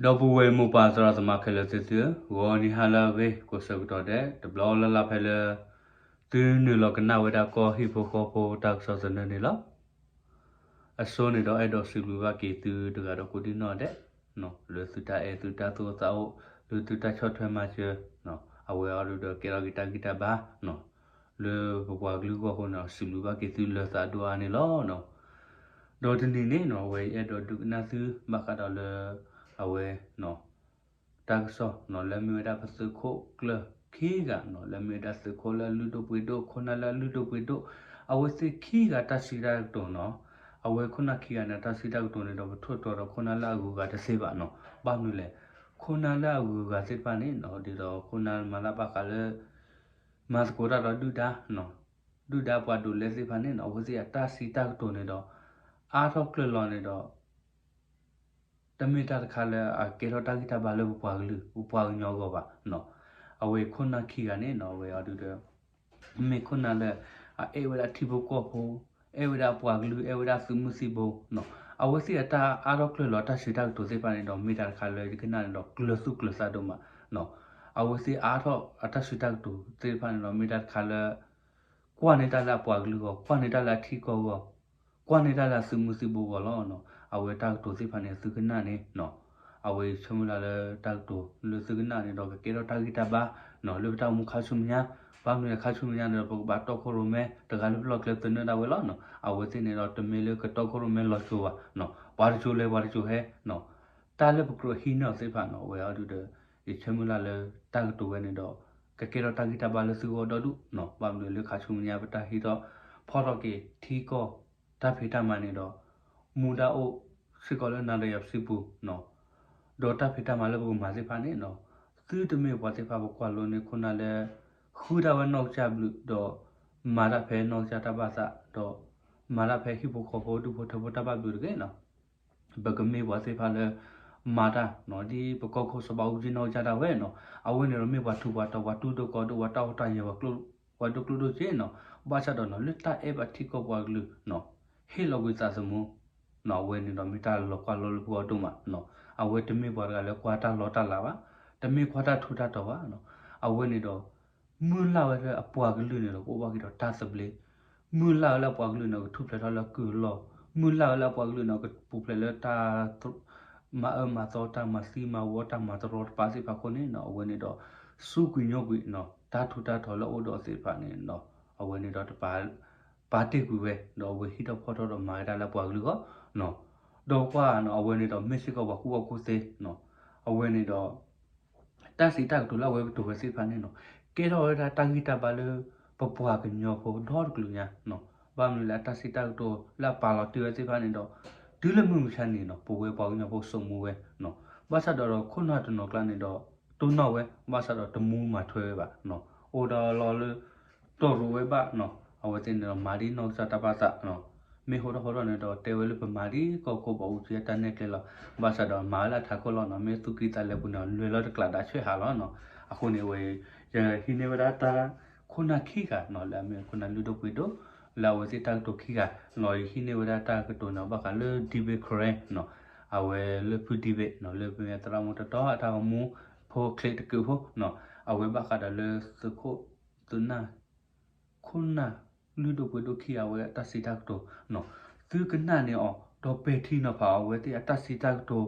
ဒီပုၢ်ဝဲၢ်မိၢ်ပၢ်သရၣ်သမါခဲလၢာ်သ့ၣ်သုဧၢ, ဂီၤနံၤဟါလၢအဂ့ၤ ကိးဆၢကတီၢ်ဒဲး တဘျီလၢ်လၢ်ဖဲလၢ သုနုာ်လီၤကနၣ်ဝဲဒၣ်ကီၢ်ဟံၣ်ဖိဃီဖိတၢ်ကစီၣ်သနၢၣ်န့ၣ်လီၤ. အဆိန့ၣ်ဒီးအဲၣ်ဒိးစံးဘျုးဘၣ်က့ၤသုတဂၤဒီးကိးဒံၣ်နီၣ်ဒဲး လၢသုတၢ်အဲၣ်သုတၢ်သူၣ်အိၣ်သးအိၣ် လၢသုတၢ်ဆီၣ်ထွဲမၤစၢၤ အဝဲအံၤဒီးကဲထီၣ်က့ၤတၢ်ဂံၢ်တၢ်ဘါ လၢပပှၤကလုာ်အဂီၢ်အဃိန့ၣ် စံးဘျုးဘၣ်က့ၤသုလၢသးဒိၣ်အါန့ၣ်လီၤ. ဒီးတနံၤန့ၣ်နီၣ် အဝဲအံၤအဲၣ်ဒိးဒုးကနၣ်သုဘၣ်ဃးဒီးလၢ အဝဲ တၢ်ကစီၣ်နီၣ် လၢမ့ၢ်ဝဲဒၣ်ပသုးခိၣ်ကျၢၢ်ခံဂၤနီၣ် လၢမ့ၢ်ဝဲဒၣ်သုးခိၣ်လၢအလုၢ်ဒိၣ်ပှ့ၤဒိၣ် ခိၣ်နၢ်လၢအလုၢ်ဒိၣ်ပှ့ၤဒိၣ် အဝဲသ့ၣ်ခံဂၤတၢ်စံးတၢ်ကတိၤနီၣ် အဝဲခိၣ်နၢ်ခံဂၤန့ၣ် တၢ်စံးတၢ်ကတိၤန့ၣ်ဒီး ပထိၣ်သတြီၤဒီးခိၣ်နၢ်လၢအဂုၤအဂၤတသ့ဘၣ်နီၣ်. ဘၣ်မနုၤလဲၣ်, ခိၣ်နၢ်လၢအဂုၤအဂၤသ့ၣ်တဖၣ်န့ၣ်နီၣ် ဒ်သိးခိၣ်နၢ်မၤလၢဘၣ်ဃးလၢ မၤသကိးတၢ်ဒီးဒုၣ်ဒါ ဒုၣ်ဒါပှၤဒိးလဲသ့ၣ်တဖၣ်န့ၣ်နီၣ် အဝဲသ့ၣ်အတၢ်စံးတၢ်ကတိၤန့ၣ်ဒီး အါထီၣ်ကျၢၢ်လီၤန့ၣ်ဒီး တမ့ၢ်တၢ်တခါလၢအကဲထီၣ်တၢ်ဂံၢ်တၢ်ဘါလၢပပှၤကလုာ် ပပှၤကညီအဂီၢ်ဘၣ်နီၣ်. အဝဲခိၣ်နၢ်ခံဂၤန့ၣ်နီၣ် အဝဲအံၤဒုးဒီး မ့ၢ်ခိၣ်နၢ်လၢ အအဲၣ်ဝဲဒၣ်ထံဖိကီၢ်ဖိ အဲၣ်ဝဲဒၣ်ပှၤကလုာ် အဲၣ်ဝဲဒၣ်သုးမုၢ်သံၣ်ဘိနီၣ်. အဝဲသ့ၣ်အတၢ်အါထီၣ်ကျၢၢ်လီၤတၢ်စံးတၢ်ကတိၤသ့ၣ်တဖၣ်န့ၣ်ဒီး မ့ၢ်တၢ်တခါလၢယကနၣ်န့ၣ်ဒီး ကျၢၤသူၣ်ကျၢၤသးဒိၣ်မးနီၣ်. အဝဲသ့ၣ်အါထီၣ်အတၢ်စံးတၢ်ကတိၤသ့ၣ်တဖၣ်န့ၣ်ဒီး မ့ၢ်တၢ်တခါလၢ ကွၢ်န့ၢ်တၢ်လၢအပှၤကလုာ်အဂီၢ် ကွၢ်န့ၢ်တၢ်လၢအထံကီၢ်အဂီၢ် ကွၢ်န့ၢ်တၢ်လၢအသုးမုၢ်သံၣ်ဘိအဂီၢ်လီၤ. အဝဲတၢ်ကတိၤသ့ၣ်တဖၣ်န့ၣ် သုကနၣ်န့ၣ် အဝဲယဆၢမုၢ်လၢ်လၢတၢ်ကတိၤလၢသုကနၣ်န့ၣ်ဒီး ကကဲထီၣ်တၢ်ဂံၢ်တၢ်ဘါ လၢပတၢ်အိၣ်မူခါဆူမဲာ်ညါ, ဘၣ်မနုၤလဲၣ်ခါဆူမဲာ်ညါန့ၣ်ဒီး ပကဘၣ်တီခိၣ်ရိၣ်မဲ တဂၤလၢပလီၢ်ကျဲသနၢၣ်ဒၣ်ဝဲလီၤ. အဝဲသ့ၣ်န့ၣ်ဒီး တမ့ၢ်လၢကတီခိၣ်ရိၣ်မဲလီၤစိၤဘၣ်, ပှၤတစိၤလဲၤပှၤတစိၤဟဲ, တၢ်လၢပကြၢးဟံးန့ၢ်အီၤသ့ၣ်တဖၣ်န့ၣ် အဝဲအံၤဒုးဒီး ယဆၢမုၢ်လၢ်လၢတၢ်ကတိၤဝဲန့ၣ်ဒီး ကကဲထီၣ်တၢ်ဂံၢ်တၢ်ဘါလၢသုဂီၢ်ဒီဒူၣ်, ဘၣ်မနုၤလၢခါဆူမဲာ်ညါပတၢ်ဟံးထီၣ်ဖီၣ်ထီၣ်က့ၤထံကီၢ်တၢ်ဖံးတၢ်မၤန့ၣ်ဒီး မူဒါအိၣ်စ့ၢ်ကီးလၢနၤဒီးယၤပစုပူၤ, ဒီးတၢ်ဖံးတၢ်မၤလၢပကမၤသ့ၣ်တဖၣ်န့ၣ် သုတမ့ၢ်ပှၤသ့ၣ်တဖၣ်ပကွၢ်လိန့ၢ်ခိၣ်နၢ်လၢ ဃုတၢ်ဝဲနီၢ်ကစၢ်ဘျုးဒီး မၤတၢ်ဖဲနီၢ်ကစၢ်တၢ်ဘၣ်သး ဒီးမၤတၢ်ဖဲဟံၣ်ဖိဃီဖိဒူၣ်ဖိထၢဖိတၢ်ဘၣ်ဘျုးတဂ့ၤနီၣ်. ပကမ့ၢ်ပှၤသ့ၣ်တဖၣ်လၢ မၤတၢ် ဒ်ပကီၢ်ခိၣ်စီၤဘးအူကၠံနီၢ်ကစၢ်ဒၣ်ဝဲနီၣ်, အဝဲန့ၣ်ဒီးမ့ၢ်ပှၤထူးပှၤတီၤ ပှၤတူၢ်ဒိၣ်ကီၤဒိၣ် ပှၤတၢ်ဟူးတၢ်ဂဲၤ ပှၤဒိၣ်ကျိၣ်ဒိၣ်စ့နီၣ်, ဘၣ်ဆၣ်ဒီးနီၣ် လၢတၢ်အဲၣ်ဘၣ်ထံကီၢ်ပှၤကလုာ်နီၣ် ဟ့ၣ်လီၤကွံာ်သးသမူ အဝဲန့ၣ်ဒီးမ့ၢ်တၢ်လီၤကွၢ်လိလၢပဂီၢ်ဒိၣ်မး, အဝဲတမ့ၢ်ပှၤတဂၤလၢကွၢ်တၢ်လီတၢ်လးဘၣ်, တမ့ၢ်ကွၢ်တၢ်ထူးတၢ်တီၤဘၣ်, အဝဲန့ၣ်ဒီး မုၢ်လၢ်ဝဲလၢအပှၤကလုာ်န့ၣ်ဒီး ကအိၣ်ဘၣ်က့ၤဒီးတၢ်သဘျ့, မုၢ်လၢ်ဝဲလၢအပှၤကလုာ်န့ၣ် ကထူၣ်ဖျဲးထီၣ်လၢကုၢ်လီၢ်, မုၢ်လၢ်ဝဲလၢအပှၤကလုာ်န့ၣ် ကပူၤဖျဲးလၢတၢ် မၤအၢမၤသီ တၢ်မၤသံမၤဝီ တၢ်မၤတရီတပါသ့ၣ်တဖၣ်အဃိန့ၣ်နီၣ် အဝဲန့ၣ်ဒီး စူးကွံာ်ညိကွံာ်နီၣ် တၢ်ထူးတၢ်တီၤလၢအအိၣ်ဒီးအီၤသ့ၣ်တဖၣ်န့ၣ်နီၣ် အဝဲန့ၣ်ဒီးတပာ် ပာ်တ့ၢ်ကွံာ်ဝဲ ဒီးအဝဲဟံးထီၣ်ဖီၣ်ထီၣ်ဒီးမၤဝဲဒၣ်လၢအပှၤကလုာ်အဂီၢ်နီၣ်, ဒီးပှၤနီၣ် အဝဲန့ၣ်ဒီးမ့ၢ်စ့ၢ်ကီးပှၤကူၣ်ဘၣ်ကူၣ်သ့ အဝဲန့ၣ်ဒီး တၢ်စံးတၢ်ကတိၤလၢအဝဲကတိၤဝဲသ့ၣ်တဖၣ်န့ၣ်နီၣ် ကဲထီၣ်ဝဲဒၣ်တၢ်ဂံၢ်တၢ်ဘါလၢ ပပှၤကညီဖိဒီတကလုာ်ညါနီၣ်, ဘၣ်မနုၤလၢအတၢ်စံးတၢ်ကတိၤလၢအပာ်လီၤတ့ၢ်ဝဲသ့ၣ်တဖၣ်န့ၣ်ဒီး တုၤလၢမုၢ်မဆါန့ၣ်နီၣ် ပဝဲပှၤကညီဖိစိာ်မူဝဲနီၣ်, ဘၣ်ဆၣ်ဒီးဒီးခိၣ်နၢ်တနီၤကျါန့ၣ်ဒီး တိၢ်နီၣ်ဝဲ ဘၣ်ဆၣ်ဒီးတမူမၤထွဲဝဲဘၣ်နီၣ်, အိၣ်ဒီးလီၤလၢ တီၢ်ရိးဝဲဘၣ်နီၣ်, အဝဲသ့ၣ်န့ၣ်ဒီးမၤဒ်နီၢ်ကစၢ်တၢ်ဘၣ်သးနီၣ်, မ့ၢ်ဟိထီၣ်ဟိထီၣ်န့ၣ်ဒီးတဲဝဲလၢပမၤဒ်ကီၢ်ခိၣ်ဘၣ်အူကၠံအတၢ်နဲၣ်ကျဲလီၤ, ဘၣ်ဆၣ်ဒီးမၤဝဲလၢအထးခိၣ်လီၤနီၣ်, မ့ၢ်သူၣ်ကံၢ်သးလဲပူၤန့ၣ် လွဲၤလီၤတကျးဒၣ်ဆဲးဟးလီၤနီၣ်, အဃိန့ၣ်ဝဲ ယဟံးန့ၢ်ဝဲဒၣ်တၢ်ခိၣ်နၢ်ခံဂၤနီၣ် လၢအမ့ၢ်ခိၣ်နၢ်လုၢ်ဒိၣ်ပှ့ၤဒိၣ် လၢအဝဲသ့ၣ်တၢ်ကတိၤခံဂၤနီၣ်, ယဟံးန့ၢ်ဝဲဒၣ်တၢ်ကတိၤန့ၣ် ဘၣ်ဃးလၢ David Karen နီၣ်, အဝဲလၢဖု David နီၣ် လၢပမ့ၢ်သရၣ်မုၣ်တတီၤအတၢ်ဂီၤမူဖိချ့တကုးဖိနီၣ်, အဝဲဘၣ်ဃးဒီးလၢသုးခိၣ်သုးနၢ် ခိၣ်နၢ်လုၢ်ဒိၣ်ပှ့ၤဒိၣ်ခံဂၤအဝဲအတၢ်စံးတၢ်ကတိၤနီၣ်, သုကနၣ်န့ၢ်အီၤ ဒီးပဲာ်ထံနီၤဖးအီၤ အဝဲသ့ၣ်အတၢ်စံးတၢ်ကတိၤ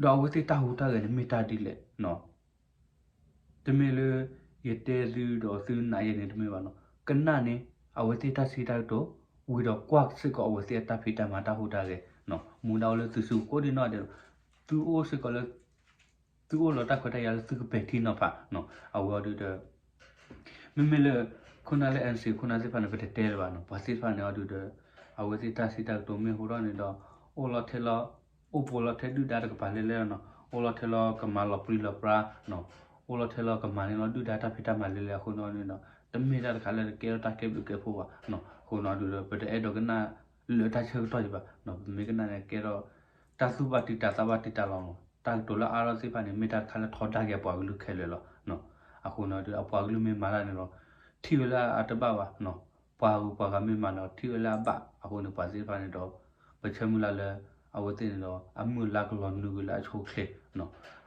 ဒီးအဝဲသ့ၣ်တၢ်ဟူးတၢ်ဂဲၤန့ၣ် မ့ၢ်တၢ်ဒ်လဲၣ်နီၣ်, တမ့ၢ်လၢ ယတဲသုဒီးသုနာ်ယဲန့ၣ်တမ့ၢ်ဘၣ်နီၣ်, ကနၣ်န့ၢ် အဝဲသ့ၣ်တၢ်စံးတၢ်ကတိၤ ဝံၤဒီးကွၢ်စ့ၢ်ကီးအဝဲသ့ၣ်အတၢ်ဖံးတၢ်မၤတၢ်ဟူးတၢ်ဂဲၤနီၣ်, မူဒါအိၣ်လၢသုစုပူၤကိးဒံနီၣ်ဒဲးလီၤ, သုအိၣ်စ့ၢ်ကီးလၢ သုအိၣ်လီၤတၢ်ခွဲးတၢ်ယာ်လၢသုကပဲာ်ထံနီၤဖးနီၤ, အဝဲအီၤဒုးဒီး မ့မ့ၢ်လၢ ခိၣ်နၢ်လၢ NCA ခိၣ်နၢ်သ့ၣ်တဖၣ်န့ၣ် ပတတဲလၢၤဘၣ်နီၤ, ပှၤသ့ၣ်တဖၣ်န့ၣ်အီၤဒုးဒီး အဝဲသ့ၣ်တၢ်စံးတၢ်ကတိၤမ့ၢ်ဟူထီၣ်န့ၣ်ဒီး အိၣ်လီၤထဲလီၤ အိၣ်ပိာ်လီၤထဲဒုၣ်ဒါတကပၤလဲၣ်လဲၣ်နီၤ, အိၣ်လီၤထဲလီၤကမၤလီၤပြံလီၤပြါနီၤ, အိၣ်လီၤထဲလီၤကမၤန့ၢ်လီၤဒုၣ်ဒါတၢ်ဖံးတၢ်မၤလဲၣ်လဲၣ်အဃိန့ၣ်ဒီး တမ့ၢ်တၢ်တခါလၢကကဲထီၣ်တၢ်ကဲဘျုးကဲဖှိၣ်ဘၣ်နီၤ, အဃိန့ၣ်အီၤဒုးဒီး ပတအဲၣ်ဒိးကနၣ်လၢတၢ်ဆၢကတီၢ်ယံၤဘၣ်နီၤ, ပမ့ၢ်ကနၣ်န့ၣ်ကဲထီၣ် တၢ်သူၣ်ဘၣ်တံၢ်တၢ်သးဘၣ်တံၢ်တၢ်လီၤနီၤ, တၢ်ကတိၤလၢအါထီၣ်သ့ၣ်တဖၣ်န့ၣ် မ့ၢ်တၢ်တခါလၢထီဒါက့ၤအပှၤကလုာ်ခဲလၢာ်လီၤနီၤ, အဃိန့ၣ်ဒီး အပှၤကလုာ်မ့ၢ်မၤတၢ်န့ၣ်ဒီး ထံၣ်ဝဲလၢအတဘၣ်ဘၣ်နီၤ, ပှၤဂုၤပှၤဂၤမ့ၢ်မၤန့ၣ်ဒီး ထံၣ်ဝဲလၢအဘၣ်, အဃိန့ၣ် ပှၤသ့ၣ်တဖၣ်န့ၣ်ဒီး ပဆၢမုၢ်လၢ်လၢ အဝဲသ့ၣ်န့ၣ်ဒီး အမုၢ်အလါကလီၤနုာ်ကွံာ်လၢအဆိအချ့,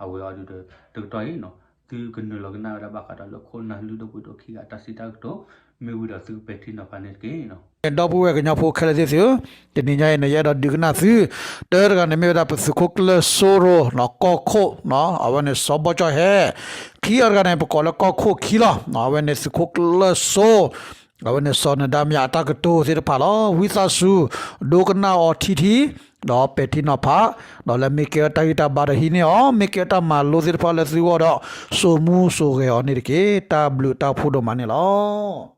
အဝဲအံၤဒီး တကတီၢ်အံၤ သုကနုာ်လီၤကနၣ်ဝဲဒၣ်ဘၣ်ဃးဒီးလၢခိၣ်နၢ်လုၢ်ဒိၣ်ပှ့ၤဒိၣ်ခံဂၤအတၢ်စံးတၢ်ကတိၤ, မ့ၢ်ဝံၤဒီးသုကပဲာ်ထံနီၤဖးန့ၣ်တက့ၢ်. ဒီပုၢ်ဝဲၢ်ကညီဖိခဲလၢာ်သ့ၣ်သုဧၢ, တနံၤညါအံၤန့ၣ် ယအဲၣ်ဒိးဒုးကနၣ်သု, တၢတဂၤန့ၣ်မ့ၢ်ဝဲဒၣ်ပသုးခိၣ်ကျၢၢ်စိရိၤ ကီၢ်ခိၣ်, အဝဲန့ၣ်စီၤဘီကၠီၣ်ဟဲ, ခံဂၤတဂၤန့ၣ် ပကိးလၢကီၢ်ခိၣ်ခံလီၤ. အဝဲန့ၣ်သုးခိၣ်ကျၢၢ်စိ အဝဲန့ၣ်စီၤနဒါမၠးအတၢ်ကတိၤသ့ၣ်တဖၣ်လီၤ. ဝံသးစူၤ ဒိကနၣ်အီၤထံထံ, ဒီးပဲာ်ထံနီၤဖး, ဒီးလၢမ့ၢ်ကဲဝဲတၢ်ဂံၢ်တၢ်ဘါဒီးဟံးန့ၢ်အီၤ, မ့ၢ်ကဲတၢ်မၤလိသ့ၣ်တဖၣ်လၢသုဂီၢ်ဒီး စိာ်မူစိာ်ဂဲၤအီၤန့ၣ်တက့ၢ်. တၢ်ဘျုးတၢ်ဖှိၣ်ဒိၣ်မးန့ၣ်လီၤ.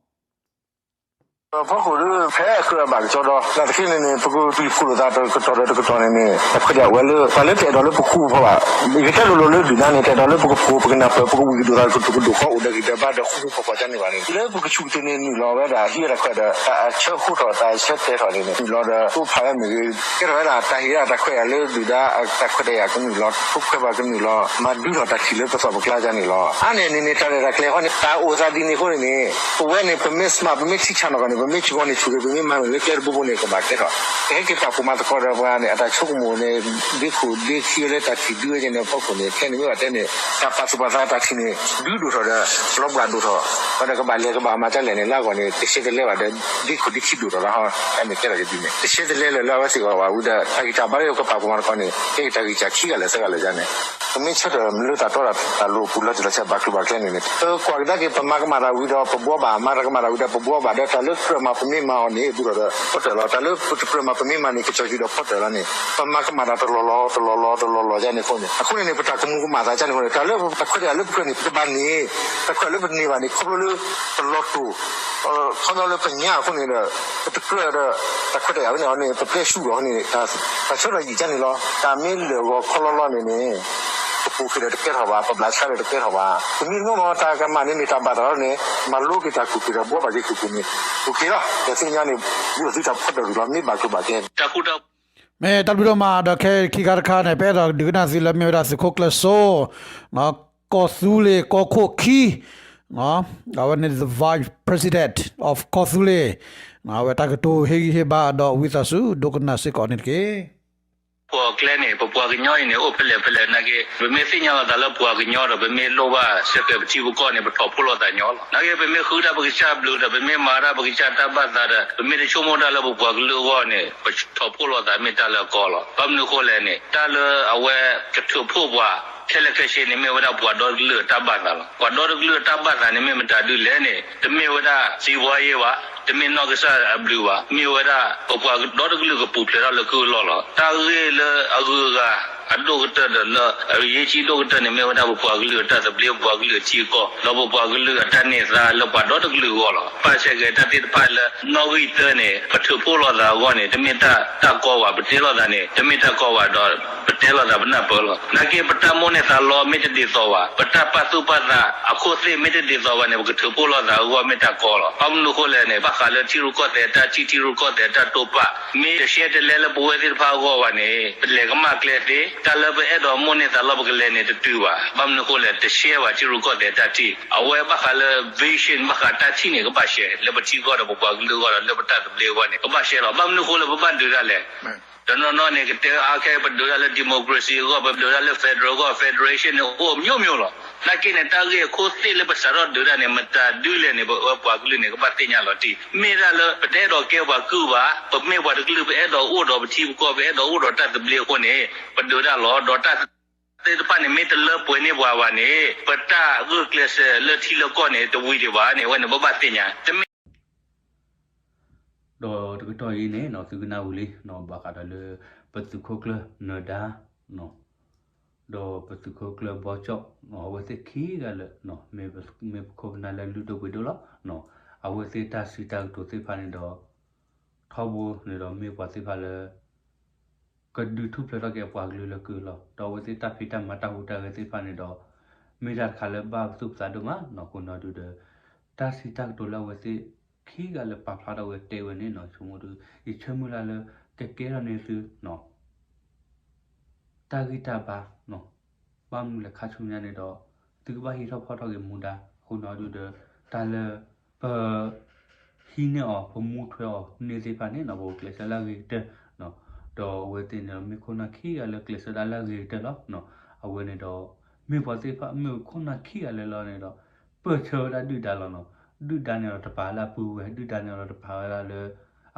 ဖီခိၣ်ဒီး ဖဲအဃၢၤအဘၣ်ကစီဒီ နာ်သက့န့ၣ်န့ၣ် ပကပျံၤဖှိၣ်လိာ်သးတကတီၢ်ဒီးတကတီၢ်န့ၣ်န့ၣ် အခွဲးဒၣ်ဝဲလၢ ပှၤလၢတအဲၣ်ဒိးလၢပဃူဖိဘၣ်, ယကတဲလိၤလိၤလၢဒုၣ်ဒါန့ၣ် တအဲၣ်ဒိးလၢပကပိာ် ပကနၢ်ပၢၢ် ပကဝံၤကဒိၣ်သး ကဒိၣ်ကဒိၣ်ဃီအိၣ်ဒီးဂံၢ်ဒီးဘါဒီးဃူဃူဖိးဖိးကန့ၣ်ဘၣ်န့ၣ် လၢပကဆူၣ်ကတ့ၢ်န့ၣ် နုာ်လီၤဝဲဒၣ်ဟံးဝဲဒၣ်ခွဲးဒီး တၢ်ဆၢဃိထီၣ် တၢ်ဆၢတဲာ်ထီၣ်န့ၣ်န့ၣ် နုာ်လီၤဒီး အိၣ်ဖးဝဲမ့ၢ်ဂ့ၤ ကဲထီၣ်ဝဲဒၣ်တၢ်ဟ့ၣ်ဒၣ်တၢ်ခွဲးယာ်လၢဒုၣ်ဒါ တၢ်ခွဲးတၢ်ယာ်ကနုာ်လီၤ ဖိခွဲးပှၤကနုာ်လီၤ မၤဒုထီၣ်တၢ်ထံၣ်လၢပသီၣ်ပကျါန့ၣ်လီၤ. အါန့ၢ်န့ၣ်န့ၣ် တၢ်ရဲၣ်တၢ်ကျဲၤဃီန့ၣ် တၢ်အိၣ်သးဒ်န့ၣ်အဃိန့ၣ်န့ၣ် ပဝဲန့ၣ် ပမ့ၢ် smart ပမ့ၢ်ထံဆးနီၢ်ကီၢ်န့ၣ် ပမ့ၢ်ဆူၣ်ကီၢ်န့ၣ်ဆူၣ်က့ၤ ပမ့ၢ်မၤမ့ၢ်လၢကျဲတဘိဘိန့ၣ် ကဘၣ်ကဲထီၣ် ကဟဲက့ၤပာ်ဖှိၣ်မၤသကိးဒီးပှၤန့ၣ် အတၢ်ဆိကမိၣ်န့ၣ် ဒ့ခိၣ်ဒ့ခံလၢတၢ်ထံၣ်ဒုဝဲန့ၣ် ဖီခိၣ်န့ၣ် ခဲန့ၣ်မ့ၢ်ဘၣ်တဲန့ၣ် တၢ်ပာ်သူၣ်ပာ်သးတၢ်ထံၣ်န့ၣ် ဒုဒိၣ်ထီၣ်ဒီး လီၤဘှၣ်ဒိၣ်ထီၣ် ဝဲဒီးကဘၣ်လဲၤကဘၣ်မၤဒ်လဲၣ်န့ၣ် လၢအဂီၢ်န့ၣ် တရှဲတလဲဘၣ်ဒီး ဒ့ခိၣ်ဒ့ခံဒိၣ်ထီၣ်လီၤ. အန့ၣ်ကဲထီၣ်ကဒ်န့ၣ် တရှဲတလဲလၢၤလၢအဝဲသ့ၣ်အဂီၢ်ဘၣ်ဝံၤဒီး တၢ်ဂံၢ်တၢ်ဘါလၢပကပာ်ဖှိၣ်မၤသကိးန့ၣ် ကဲက့ၤတၢ်ဂံၢ်စၢ်ခံဂၤလၢာ်သၢဂၤလၢာ်န့ၣ် ပမ့ၢ်ဆၢထၢၣ်မ့ၢ်လၢတၢ်တီတၢ်လိၤအပူၤလီၤတံၢ်လီၤဆဲးဘၣ်ကျိၤဘၣ်ကျဲန့ၣ်န့ၣ် ပကွၢ်ကဒါက့ၤ ပမၤကမၣ်တၢ်ဝံၤဒီးပဘှီဘၣ်, မၤတၢ်ကမၣ်တၢ်ဝံၤဒီးပဘှီဘၣ်ဒီး တၢ်လၢကြၢးမၤပမ့ၢ်မၤအီၤန့ၣ် ဘူးထီၣ်ဒီးဖီတၢၣ်လီၤ. တၢ်လၢပတကြၢးမၤပမ့ၢ်မၤန့ၣ် ကစီၤယုာ်ဒီးဖီတၢၣ်လီၤန့ၣ် ပမၤကမၣ်တၢ်တလီၢ်လီၤ တလီၢ်လီၤ တလီၢ်လီၤန့ၣ်အဃိန့ၣ် အဃိန့ၣ်န့ၣ် ပတၢ်ကမူၤကမၣ်သးန့ၣ်အဃိန့ၣ် တၢ်လၢတၢ်ခွဲးတၢ်ယာ်လၢပကြၢးန့ၣ် ပတဘၣ်န့ၢ်, တၢ်ခွဲးလၢပန့ၢ်ဘၣ်န့ၣ် ခီဖျိလၢ ပလီၤတိၢ် ခီဖျိလၢပညါအဃိန့ၣ်ဒီး ပတကြၢးဒီး တၢ်ခွဲးတၢ်ယာ်ဝဲန့ၣ်အီၤန့ၣ် ပပျဲဆူၣ်လီၤအဃိန့ၣ် တၢ်ဆၢထီၣ်ယံာ်ကန့ၣ်လီၤ. တၢ်မ့ၢ်လၢာ်ဂီၤခီလီၤလီၤန့ၣ်န့ၣ် ပပူၤဖျဲးဒီးတကဲထီၣ်ဘၣ်, ပဘျးဆါဒီးတကဲထီၣ်ဘၣ်. ပမ့ၢ်တမ့ၢ်မ့ၢ်တၢ်ကမၣ်န့ၣ်န့ၣ် တၢ်ဘၣ်သးလီၤန့ၣ် မၤလိက့ၤတၢ်ကူၣ်က့ၤဒီးဘှီဘၣ်က့ၤကူၣ်က့ၤန့ၣ် အိၣ်ခ့လီၤ. ဒီးသ့ၣ်ညါန့ၣ် ဘူးဒီးသုတၢ်ဖီတၢၣ်ရူၢ်လီၤ မ့ၢ်ဘၣ်ကျိၤဘၣ်ကျဲန့ၣ် တၢ်ဃူတၢ် မ့ၢ်တၢ်ဘျုးဒိၣ်မးဒီး ခဲခံခါတခါန့ၣ် ပအဲၣ်ဒိးဒုးကနၣ်သုလၢမ့ၢ်ဝဲဒၣ်သုးခိၣ်ကျၢၢ်စိ ကီၢ်သူလ့ၤကီၢ်ခိၣ်ခံ အဝဲန့ၣ် the vice president of ကီၢ်သူလ့ၤ အဝဲတၢ်ကတိၤဟ့ၣ်ဂံၢ်ဟ့ၣ်ဘါဒီးဝံသးစူၤ ဒိကနၣ်စ့ၢ်ကီးန့ၣ်တက့ၢ်. ပှၤကျဲန့ၣ် ပပှၤကညီအံၤန့ၣ် အိၣ်ဖဲလဲၣ်ဖဲလဲၣ်နာ်က့ ပမ့ၢ်သ့ၣ်ညါလီၤသးလၢပှၤကညီဒီး ပမ့ၢ်လိၣ်ဘၣ်စဲးကဲးပထံပကီၢ်န့ၣ် ပထီၣ်ဖှိၣ်လိာ်သးညီလီၤ. နာ်က့ ပမ့ၢ်ဃုတၢ်ပကစၢ်ဘျုးဒီး ပမ့ၢ်မၤတၢ်ပကစၢ်တၢ်ဘၣ်သးဒီး ပမ့ၢ်တဆိကမိၣ်တၢ်လၢပပှၤကလုာ်အဂီၢ်န့ၣ် ပထီၣ်ဖှိၣ်လိာ်သးမ့ၢ်တၢ်လၢအကီလီၤ. ဘၣ်မနုၤအဃိလဲၣ်န့ၣ် တၢ်လၢအဝဲကထုးဖှိၣ်ပှၤ ခဲလၢာ်ခဲဆ့န့ၣ် မ့ၢ်ဝဲဒၣ်ပှၤဒီတကလုာ်အတၢ်ဘၣ်သးလီၤ. ပှၤဒီတကလုာ်အတၢ်ဘၣ်သးန့ၣ် မ့ၢ်မတၤဒုလဲၣ်န့ၣ် တမ့ၢ်ဝဲဒၣ်စံးဘှါယ့ဘၣ်, တမ့ၢ်နီၢ်ကစၢ်အဘျုးဘၣ်, မ့ၢ်ဝဲဒၣ်ပပှၤဒီတကလုာ်ကပူၤဖျဲးထီၣ်လၢကုၢ်အလီၢ်လီၤ. တၢ်ဂ့ၢ်လၢအဂုၤအဂၤအဒိၣ်ကတၢၢ်ဒီးလၢအယ့ၢ်ကံဒိၣ်ကတၢၢ်န့ၣ် မ့ၢ်ဝဲဒၣ်ပပှၤကလုာ်အတၢ်သဘျ့ ပပှၤကလုာ်အထံအကီၢ် ဒီးပပှၤကလုာ်အတၢ်န့ၢ်သါလၢပှၤဒီတကလုာ်အဂီၢ်လီၤ. ပာ်စဲးကဲးတၢ်သ့ၣ်တဖၣ်လၢနီၣ်ဂံၢ်သၢန့ၣ် ပထုးဖှိၣ်လိာ်သးအဂီၢ်န့ၣ် တမ့ၢ်တၢ်တၢ်ကီဘၣ်, ပတဲလိာ်သးန့ၣ် တမ့ၢ်တၢ်ကီဘၣ်ဒီး ပတဲလိာ်သးပနၢ်ပၢၢ်လီၤ. နာ်က့ ပတၢ်မိၣ်န့ၢ်သးလီမ့ၢ်တဒ်သိးဘၣ်, ပတၢ်ပာ်သူၣ်ပာ်သးအခိၣ်သ့ၣ်မ့ၢ်တဒ်သိးဘၣ်န့ၣ် ပကထုးဖှိၣ်လိာ်သးအဂီၢ်မ့ၢ်တၢ်ကီလီၤ. ဘၣ်မနုၤအဃိလဲၣ်န့ၣ် ဘၣ်ဃးလၢထံရူၢ်ကီၢ်သဲးတၢ်ထံၣ် ထံရူၢ်ကီၢ်သဲးတၢ်တိာ်ပာ် မ့ၢ်တရှဲတလဲလၢပဝဲသ့ၣ်တဖၣ်အဂီၢ်ဘၣ်န့ၣ် ပလဲၤကမၣ်ကျဲသ့, တၢ်လၢပအဲၣ်ဒိးမိၣ်န့ၢ်သးလီပကလဲၤန့ၣ် တတုၤဘၣ်. ဘၣ်မနုၤအဃိလဲၣ် တရှဲဘၣ်ထံရူၢ်ကီၢ်သဲးတၢ်ထံၣ်, အဝဲဘၣ်ဃးလၢ vision ဘၣ်ဃးတၢ်ထံၣ်န့ၣ် ကဘၣ်ရှဲလၢပထံကီၢ်ဒီးပပှၤကလုာ်အဂီၢ်ဒီးလၢပတၢ်သဘျ့အဂီၢ်န့ၣ် ကဘၣ်ရှဲလီၤ. ဘၣ်မနုၤအဃိလၢပဘၣ်ဒုးတၢ်လဲၣ် တနီၤနီၤန့ၣ် ကတဲအါခဲ ပဒုးတၢ်လၢ democracy အဂီၢ်, ပဒုးတၢ်လၢ federal အဂီၢ်, federation န့ၣ် အိၣ်မျိုးမျိုးလီၤ. နာ်က့န့ၣ် တၢ်ဂ့ၢ်အခိၣ်သ့ၣ်လၢပစးထီၣ်ဒုးတၢ်န့ၣ် မတၤဒုလဲၣ်န့ၣ် ပဝဲပှၤကလုာ်န့ၣ် ကဘၣ်သ့ၣ်ညါလီၤတံၢ်. မ့ၢ်တၢ်လၢပတအဲၣ်ဒိးကဲပှၤကုၢ်ဘၣ်, ပမ့ၢ်ပှၤတကလုာ် ပအဲၣ်ဒိးအိၣ်ဒီးပထံပကီၢ်, ပအဲၣ်ဒိးအိၣ်ဒီးတၢ်သဘျ့အဃိန့ၣ် ပဒုးတၢ်လီၤ. ဒီးတၢ်သ့ၣ်တဖၣ်န့ၣ် မ့ၢ်တလၢပှဲၤန့ၢ်ပှၤဘၣ်န့ၣ် ပတၢ်ဂုာ်ကျဲးစၢးလၢထံလၢကီၢ်န့ၣ် တဝံၤဒံးဘၣ်န့ၣ် အဝဲန့ၣ် ပဘၣ်သ့ၣ်ညါ. တမ့ၢ် ဒီးတကတီၢ်အံၤန့ၣ် သုကနၣ်ဝံၤလံ ဘၣ်ဃးဒီးလၢ ပသုးခိၣ်ကျၢၢ်နၢၤဒါ ဒီးပသုးခိၣ်ကျၢၢ်ဘီကၠီၣ် အဝဲသ့ၣ်ခံဂၤလၢာ် မ့ၢ်ပခိၣ်ပနၢ်လၢလုၢ်ဒိၣ်ပှ့ၤဒိၣ်လီၤ. အဝဲသ့ၣ်တၢ်စံးတၢ်ကတိၤသ့ၣ်တဖၣ်န့ၣ်ဒီး ထီဘိန့ၣ်ဒီးမ့ၢ်ပှၤသ့ၣ်တဖၣ်လၢ ကဒုးထူၣ်ဖျဲးထီၣ်က့ၤအပှၤကလုာ်လၢကုၢ်အလီၢ်, ဒီးအဝဲသ့ၣ်တၢ်ဖံးတၢ်မၤတၢ်ဟူးတၢ်ဂဲၤသ့ၣ်တဖၣ်န့ၣ်ဒီး မ့ၢ်တၢ်တခါလၢဘၣ်ပသူၣ်ပသးဒိၣ်မးနီၤ. အဃိန့ၣ်ဒုးဒီး တၢ်စံးတၢ်ကတိၤလၢအဝဲသ့ၣ်ခံဂၤလၢာ်ပာ်ဖျါထီၣ်ဝဲတဲဝဲန့ၣ်နီၤ, ဆိကမိၣ်ဒီး ယဆၢမုၢ်လၢ်လၢ ကကဲထီၣ်န့ၢ်သု တၢ်ဂံၢ်တၢ်ဘါ ဘၣ်မနုၤလဲၣ်ခါဆူညါန့ၣ်ဒီး သုကဘၣ်ဟံးထီၣ်ဖီၣ်ထီၣ်က့ၤမူဒါ. အဃိန့ၣ်ဒုးဒီး တၢ်လၢပ ဟံးန့ၢ်အီၤ ပမူထွဲအီၤန့ၣ်သ့ၣ်တဖၣ်န့ၣ်နီၤ ပကျဲးစၢးလၢအဂ့ၤကတၢၢ်နီၤ. ဒီးအဝဲသ့ၣ်န့ၣ်ဒီး မ့ၢ်ခိၣ်နၢ်ခံဂၤလၢကျဲးစၢးဒၣ်လၢအဂ့ၤကတၢၢ်လီၤနီၤ. အဝဲန့ၣ်ဒီး မ့ၢ်ပှၤသ့ၣ်တဖၣ် မ့ၢ်ခိၣ်နၢ်ခံဂၤလၢလီၤန့ၣ်ဒီး ပၢၢ်ဆၢဝဲဒၣ်ဒုၣ်ဒါလီၤနီၤ. ဒုၣ်ဒါန့ၣ်ဒီးတပာ်လၢအပုၢ်ဝဲၢ်, ဒုၣ်ဒါန့ၣ်ဒီးတပာ်ဝဲဒၣ်လၢ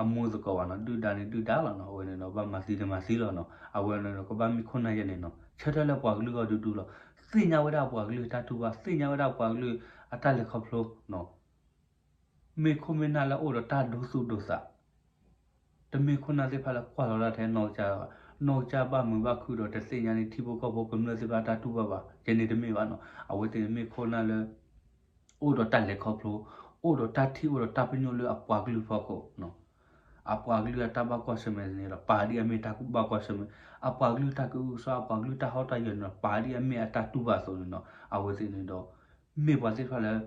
အမိၢ်သကိးဘၣ်နီၤ. ဒုၣ်ဒါန့ၣ်ဒုၣ်ဒါလီၤနီၤ. အဝဲန့ၣ်ဒီး ဘၣ်မၤသံတမၤသံလီၤနီၤ. အဝဲန့ၣ်ဒီး ကဘၣ်မ့ၢ်ခိၣ်နၢ်ယဲန့ၣ်နီၤ ဆၢထၢၣ်လၢပှၤကလုာ်ဂီၢ်ဒူဒူလီၤ. သ့ၣ်ညါဝဲဒၣ်ပှၤကလုာ်အတၢ်တူၢ်ဘၣ်, သ့ၣ်ညါဝဲဒၣ်ပှၤကလုာ်အတၢ်လဲၤခီဖျိနီၤ. မ့ၢ်ခိၣ်မ့ၢ်နၢ်လၢအအိၣ်ဒီးတၢ်ဒိသူၣ်ဒိသး, တမ့ၢ်ခိၣ်နၢ်သ့ၣ်တဖၣ်လၢကွၢ်လီၤဒၣ်ထဲနီၢ်ကစၢ်ဘၣ်, နီၢ်ကစၢ်ဘၣ်မုာ်ဘၣ်ခုၣ်ဒီး တသ့ၣ်ညါန့ၢ်ထံဖိကီၢ်ဖိကမျၢၢ်သ့ၣ်တဖၣ်တၢ်တူၢ်ဘၣ်ဘၣ်, ယဲန့ၣ်တမ့ၢ်ဘၣ်နီၤ. အဝဲသ့ၣ်န့ၣ်မ့ၢ်ခိၣ်နၢ်လၢ အိၣ်ဒီးတၢ်လဲၤခီဖျိ, အိၣ်ဒီးတၢ်ထံၣ် အိၣ်ဒီးတၢ်ပညိၣ်လၢအပှၤကလုာ်ဖီခိၣ်နီၤ. အပှၤကလုာ်အတၢ်ဘၣ်ကွၢ်ဆၢၣ်မဲာ်န့ၣ်ဒီး ပာ်ဒ်အမ့ၢ်တၢ်ဘၣ်ကွၢ်ဆၢၣ်မဲာ်, အပှၤကလုာ်တၢ်ကအုကစွါ, အပှၤကလုာ်တၢ်ဟီၣ်တၢ်ယၢၤန့ၣ်ဒီး ပာ်ဒ်အမ့ၢ်အတၢ်တူၢ်ဘၣ်အသိးန့ၣ်နီၤ. အဝဲသ့ၣ်န့ၣ်ဒီး မ့ၢ်ပှၤသ့ၣ်တဖၣ်လၢ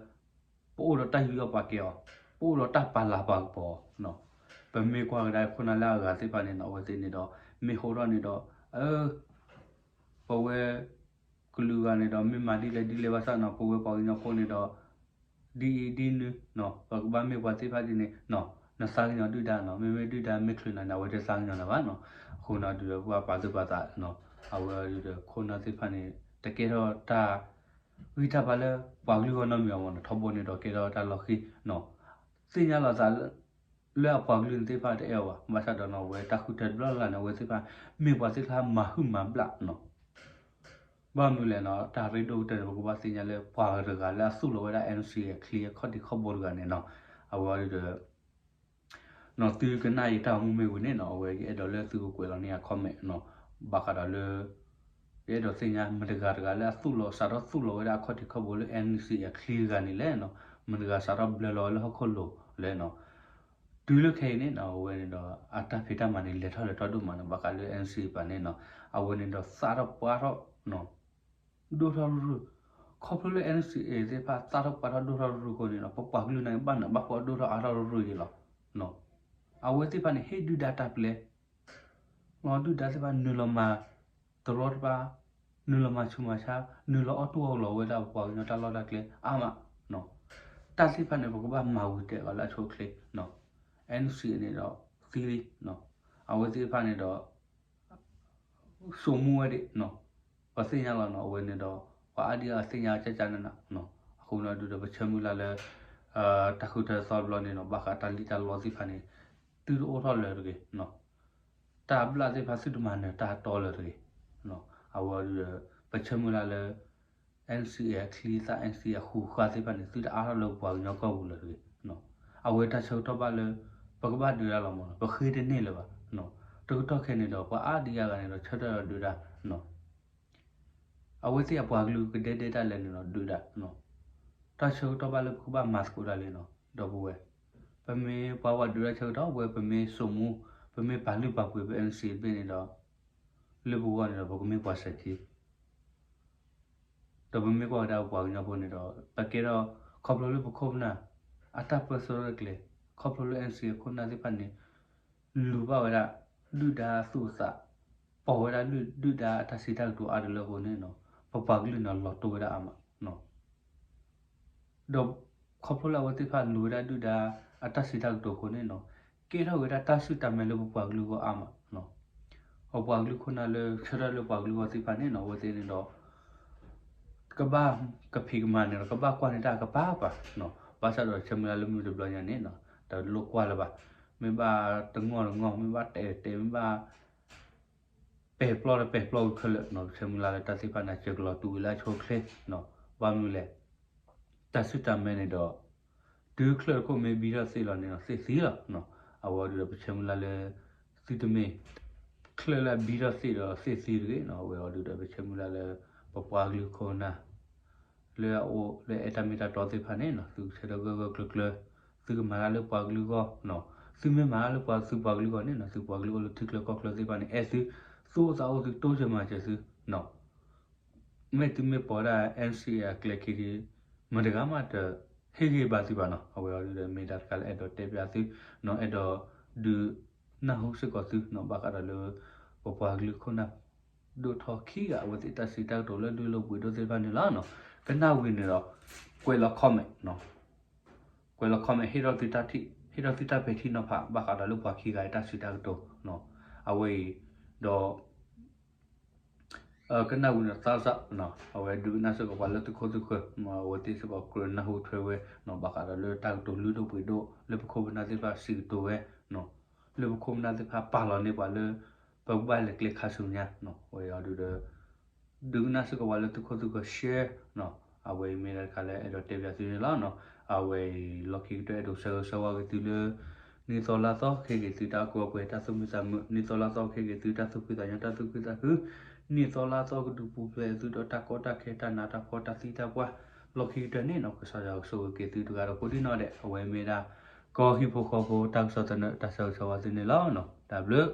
ပအိၣ်ဒီးတၢ်ယူးယီၣ်ပာ်ကဲအီၤ, ပအိၣ်ဒီးတၢ်ပာ်လၤပာ်ကပီၤနီၤ. ပမ့ၢ်ကွၢ်ကဒါခိၣ်နၢ်လၢအဂၤသ့ၣ်တဖၣ်န့ၣ်နီၤ, အဝဲသ့ၣ်န့ၣ်ဒီး မ့ၢ်ဟိထီၣ်န့ၣ်ဒီး အၢ ပဝဲကလုာ်ဂၤန့ၣ်ဒီး မ့ၢ်မၤဒ်လဲၣ်ဒ်လဲၣ်ဘၣ်ဆၣ်နီၤ, ပဝဲပှၤကညီဖိန့ၣ်ဒီး ဒ်အံၤဒ်နုၤနီၤ, ပကဘၣ်မ့ၢ်ပှၤသ့ၣ်တဖၣ်ဒ်န့ၣ်နီၤ, နသးကညီၤဒုၣ်ဒါနီၤ, မ့မ့ၢ်ဒုၣ်ဒါမ့ၢ်ချုးနၤန့ၣ် အဝဲတသးကညီၤနၤဘၣ်နီၤ. အဃိန့ၣ်ဒုးဒီး ပှၤပာ်သူၣ်ပာ်သးနီၤ, အဝဲဒုးဒီး ခိၣ်နၢ်သ့ၣ်တဖၣ်န့ၣ် တကဲထီၣ်တၢ် ဂံၢ်တၢ်ဘါလၢပှၤကလုာ်ဂီၢ်နီတမံၤအဂီၢ်နီၤ, ထီဘိန့ၣ်ဒီးကဲထီၣ်တၢ်လီၢ်ဃံနီၤ, သ့ၣ်ညါလီၤသး လၢအပှၤကလုာ်သ့ၣ်တဖၣ်တအဲၣ်အီၤဘၣ်, ဘၣ်ဆၣ်ဒီးနီၤ အဝဲတၢ်ဃုထၢတဘျီလၢ်လၢ်န့ၣ် အဝဲသ့ၣ်တဖၣ် မ့ၢ်ပှၤသ့ၣ်တဖၣ်မၤဟုၣ်မၤဘျၣ်နီၤ. ဘၣ်မနုၤလဲၣ်နီၤ, တၢ်ရ့ဒိၣ်ကတၢၢ်န့ၣ် ပကဘၣ်သ့ၣ်ညါလၢပှၤတဂၤလၢအသူၣ်လီၤဝဲဒၣ် NCA အချံအခီၣ်ထံးခီၣ်ဘိတဂၤန့ၣ်နီၤ, အဝဲဒုးဒီး နီၤ သုကနၣ်ယတၢ်အိၣ်မူမ့ၢ်ဝံၤန့ၣ်နီၤ, အဝဲယအဲၣ်ဒိးလၢသုကကွဲးလီၤန့ၢ်ယၤ comment နီၤ, ဘၣ်ဃးဒီးလၢ ယအဲၣ်ဒိးသ့ၣ်ညါမတၤတဂၤတဂၤလၢအသူၣ်လီၤဝဲဒၣ်အခီၣ်ထံးခီၣ်ဘိလၢ NCA အချံတဂၤန့ၣ်လဲၣ်နီၤ, မတၤတဂၤစးထီၣ်ဘျၢလီၤဝဲလၢဟီၣ်ခိၣ်လိၤလဲၣ်နီၤ. တုၤလၢခဲအံၤန့ၣ်နီၤ အဝဲန့ၣ်ဒီး အတၢ်ဖံးတၢ်မၤန့ၣ် လဲၤထီၣ်လဲၤထီၣ်ဒိၣ်မးန့ၣ် ဘၣ်ဃးလၢ NCA ပာ်န့ၣ်နီၤ, အဝဲန့ၣ်ဒီးသးထီၣ်ပှၢ်ထီၣ်နီၤ ဒိၣ်ထီၣ်ရုၢ်ရုၢ်, ခီဖျိလၢ NCA သ့ၣ်တဖၣ်သးထီၣ်ပှၢ်ထီၣ်ဒိၣ်ထီၣ်ရုၢ်ရုၢ်အဃိန့ၣ်နီၤ, ပပှၤကလုာ်န့ၣ်ဘၣ်နးဘၣ်ဖှီၣ်ဒိၣ်ထီၣ်အါထီၣ်ရုၢ်ရုၢ်ယဲလီၤ. အဝဲသ့ၣ်တဖၣ်န့ၣ် ဟ့ၣ်ဒုၣ်ဒါတၢ်ပျဲ လီၤဒုၣ်ဒါသ့ၣ်တဖၣ်နုာ်လီၤမၤတရီတပါ, နုာ်လီၤမၤဆူးမၤဆါ, နုာ်လီၤအီၣ်တူၢ်အီၣ်လီၤဝဲဒၣ်ပပှၤကညီတၢ်လီၢ်တၢ်ကျဲအါမး, တၢ်သ့ၣ်တဖၣ်န့ၣ် ပကဘၣ်မၤဝံၤတဲာ်လီၤလၢအဆိအချ့, NCA န့ၣ်ဒီးသံလံ, အဝဲသ့ၣ်တဖၣ်န့ၣ်ဒီး စိာ်မူဝဲဒၣ်နီၤ, ပှၤသ့ၣ်ညါလီၤနီၤ, အဝဲန့ၣ်ဒီး ပှၤအါဒံအါသ့ၣ်ညါကၢ်ကၢ်နးနးနီၤ, အဃိန့ၣ်ဒုးဒီး ပဆၢမုၢ်လၢ်လၢ တၢ်ဃုထၢသီတဘျီန့ၣ်နီၤ, ဘၣ်ဃးတၢ်လံၣ်တၢ်လီသ့ၣ်တဖၣ်န့ၣ် သုတအိၣ်ထီၣ်လၢၤတဂ့ၤနီၤ, တၢ်ဘျၣ်သ့ၣ်တဖၣ်သုတမၤနၢၤတၢ်တီလၢၤတဂ့ၤနီၤ, အဝဲဒုးဒီး ပဆၢမုၢ်လၢ်လၢ NCA အချံအသၣ် NCA အဃူးဃာ်သ့ၣ်တဖၣ်န့ၣ် သုတအါထီၣ်လၢပပှၤကညီကီၢ်ပူၤလၢၤတဂ့ၤနီၤ, အဝဲတၢ်ဆၢကတီၢ်ဘၣ်လၢ ပကဘၣ်ဒုးဒၣ်လီၤမးနီၤ, ပဃ့တန့ၢ်လၢၤဘၣ်နီၤ, တကတီၢ်ခဲအံၤန့ၣ်ဒီး ပှၤအါဒံအါဂၤန့ၣ်ဒီး ဆၢထၢၣ်ဒီးဒုးဒၣ်နီၤ, အဝဲသ့ၣ်အပှၤကလုာ်ကဒဲဒဲဒၣ်လဲာ်န့ၣ်ဒီး ဒုးဒၣ်နီၤ, တၢ်ဆၢကတီၢ်ဘၣ်လၢပကဘၣ်မၤသကိးဒၣ်လံနီၤ, ဒီပုၢ်ဝဲၢ်, ပမ့ၢ်ပှၤဝဲဒုးဒၣ်ဆၢကတီၢ် ဝဲပမ့ၢ်စိာ်မူ, ပမ့ၢ်ပာ်လုၢ်ပာ်ပှ့ၤပ NCA တဘ့ၣ်န့ၣ်ဒီး လၢပဂီၢ်န့ၣ်ဒီး ပကမ့ၢ်ပှၤစဲၤခံ ဒီးပမ့ၢ်ကွၢ်ကဒါပပှၤကညီဖိန့ၣ်ဒီး ပကဲထီၣ် ခီဖျိလၢပခိၣ်ပနၢ် အတၢ်ပၢၢ်ဆၢကျဲၤ, ခီဖျိလၢ NCA အခိၣ်နၢ်သ့ၣ်တဖၣ်န့ၣ် လူၤဘၣ်ဝဲဒၣ် ဒုၣ်ဒါအသူၣ်အသး, ပိာ်ဝဲဒၣ်ဒုၣ်ဒါအတၢ်စံးတၢ်ကတိၤအါတလၢအဃိန့ၣ်နီၤ, ပပှၤကလုာ်န့ၣ်လီၤတိၢ်ဝဲဒၣ်အါမး ဒီးခီဖျိလၢအဝဲသ့ၣ်တဖၣ်လူၤဝဲဒၣ်ဒုၣ်ဒါအတၢ်စံးတၢ်ကတိၤအဃိန့ၣ်နီၤ, ကဲထီၣ်ဝဲဒၣ်တၢ်ဆူၣ်တၢ်မဲာ်လၢပပှၤကလုာ်အဂီၢ်အါမး, ပပှၤကလုာ်ခိၣ်နၢ်လၢဆၢထၢၣ်လၢပှၤကလုာ်အဂီၢ်သ့ၣ်တဖၣ်န့ၣ်နီၤ, အဝဲသ့ၣ်န့ၣ်ဒီး ကဘၣ်ကဖံးကမၤန့ၣ်ဒီး ကဘၣ်ကွၢ်န့ၢ်တၢ်ကပၤပၤ, ဘၣ်ဆၣ်ဒီးဆၢမုၢ်လၢ်လၢမုၢ်တဘျီညါန့ၣ်နီၤ, တလိၣ်ကွၢ်လၢၤဘၣ်, မ့ၢ်ဘၣ်တငီၢ်တငီၢ် မ့ၢ်ဘၣ်တဲာ်တဲာ် မ့ၢ်ဘၣ် ပဲာ်ပျီတပဲာ်ပျီဝံၤခဲလၢာ်နီၤ, ပဆၢမုၢ်လၢ်လၢတၢ်သ့ၣ်တဖၣ်န့ၣ် စၢၤကလီၤတူာ်ဝံၤလၢအဆိအချ့နီၤ, ဘၣ်မနုၤလဲၣ်, တၢ်ဆူၣ်တၢ်မဲာ်န့ၣ်ဒီး တုၤချၢၣ်တခိၣ်မ့ၢ်ဘံထီၣ်သ့ၣ်လီၤန့ၣ်ဒီး သ့ၣ်သံလီၤနီၤ, အဝဲဒုးဒီးပဆၢမုၢ်လၢ်လၢ သုတမ့ၢ် ချၢၣ်လၢအဘံထီၣ်သ့ၣ်ဒီးသ့ၣ်သံတဂ့ၤနီၤ, အဝဲအီၤဒုးဒီးပဆၢမုၢ်လၢ်လၢ ပပှၤကလုာ်ခိၣ်နၢ် လၢအအိၣ်လၢအဲၣ်တၢ်မ့ၢ်တၢ်တီသ့ၣ်တဖၣ်န့ၣ်နီၤ, သုကဆၢထၢၣ်ဂၢၢ်ဂၢၢ်ကျၢၤကျၢၤ, သုကမၤတၢ်လၢပှၤကလုာ်အဂီၢ်နီၤ, သုမ့ၢ်မၤတၢ်လၢပှၤသုပှၤကလုာ်အဂီၢ်န့ၣ်နီၤ, သုပှၤကလုာ်အိၣ်လၢထံချၢကီၢ်ချၢသ့ၣ်တဖၣ်န့ၣ် အဲၣ်သု, သူၣ်အိၣ်သးအိၣ်သု တိစၢၤမၤစၢၤသုနီၤ, မ့ၢ်သုမ့ၢ်ပိာ်ဝဲဒၣ် NCA အကျဲခံခံ မတၤတဂၤမးတဟ့ၣ်ဂံၢ်ဘါသုဘၣ်နီၤ, အဝဲအီၤဒုးဒီးမ့ၢ်တၢ်တခါလၢအဲၣ်ဒိးတဲပျးသုနီၤ, အဲၣ်ဒိးဒုးနၢ်ဟူစ့ၢ်ကီးသုနီၤ, ဘၣ်ဃးဒီးလၢ ပပှၤကလုာ်ခိၣ်နၢ် ဒိၣ်ထီၣ်ခံဂၤ အဝဲသ့ၣ်တၢ်စံးတၢ်ကတိၤလၢဒုးလိာ်ပှ့ၤဒိၣ်သ့ၣ်တဖၣ်န့ၣ်လီၤနီၤ, ကနၣ်ဝံၤန့ၣ်ဒီး ကွဲးလီၤ comment နီၤ, ကွဲးလီၤ comment ဟ့ၣ်ထီၣ်သုတၢ်ထံၣ် ဟ့ၣ်ထီၣ်သုတၢ်ပဲာ်ထံနီၤဖး ဘၣ်ဃးဒီးလၢပှၤခံဂၤအတၢ်စံးတၢ်ကတိၤနီၤ, အဝဲအံၤဒီး ကနၣ်ဝံၤန့ၣ် သးစၢ် အဝဲဒုးကနၣ်စ့ၢ်ကီးပှၤလၢသုခိၣ်သုဃၢၤ, အဝဲသ့ၣ်စ့ၢ်ကီးကြၢးနၢ်ဟူထွဲဝဲ ဘၣ်ဃးဒီးလၢတၢ်ကတိၤလုၢ်ဒိၣ်ပှ့ၤဒိၣ် လၢပခိၣ်ပနၢ်သ့ၣ်တဖၣ်စံးကတိၤဝဲ, လၢပခိၣ်ပနၢ်သ့ၣ်တဖၣ်ပာ်လီၤန့ၢ်ပှၤလၢ ပကဘၣ်လဲၤကျဲခါဆူညါ, အဝဲအံၤဒီး ဒုးကနၣ်စ့ၢ်ကီးပှၤလၢသုခိၣ်သုဃၢၤ share အဝဲအံၤမ့ၢ်ဒၣ်တခါလၢအဲၣ်ဒိးတဲဘၣ်သုန့ၣ်လီၤ. အဝဲအံၤလီၢ်ခံကတၢၢ်အဲၣ်ဒိးဆၢဂ့ၤဆၢဝါက့ၤသုလၢ နံၣ်သီလါသီ ကဟ့ၣ်က့ၤသုတၢ်အီၣ်ကွဲး တၢ်သူၣ်မုာ်သးမုာ်, နံၣ်သီလါသီ ကဟ့ၣ်က့ၤသုတၢ်သူၣ်ဖှံသးညီ တၢ်သူၣ်ခုသးခု, နံၣ်သီလါသီ ကဒုးပူၤဖျဲးသုဒီးတၢ်ကီတၢ်ခဲ တၢ်နးတၢ်ဖှီၣ် တၢ်သံတၢ်ပှၢ်, လီၢ်ခံကတၢၢ်န့ၣ် ကစၢ်ယွၤကဆိၣ်ဂ့ၤက့ၤသုတဂၤဒီးကိးဒံနီၢ်ဒဲး. အဝဲအံၤမ့ၢ်ဒၣ် ကီၢ်ဟံၣ်ဖိဃီဖိ တၢ်ကစီၣ်သနၢၣ် တၢ်ဆၢဂ့ၤဆၢဝါသုန့ၣ်လီၤ. တၢ်ဘျုး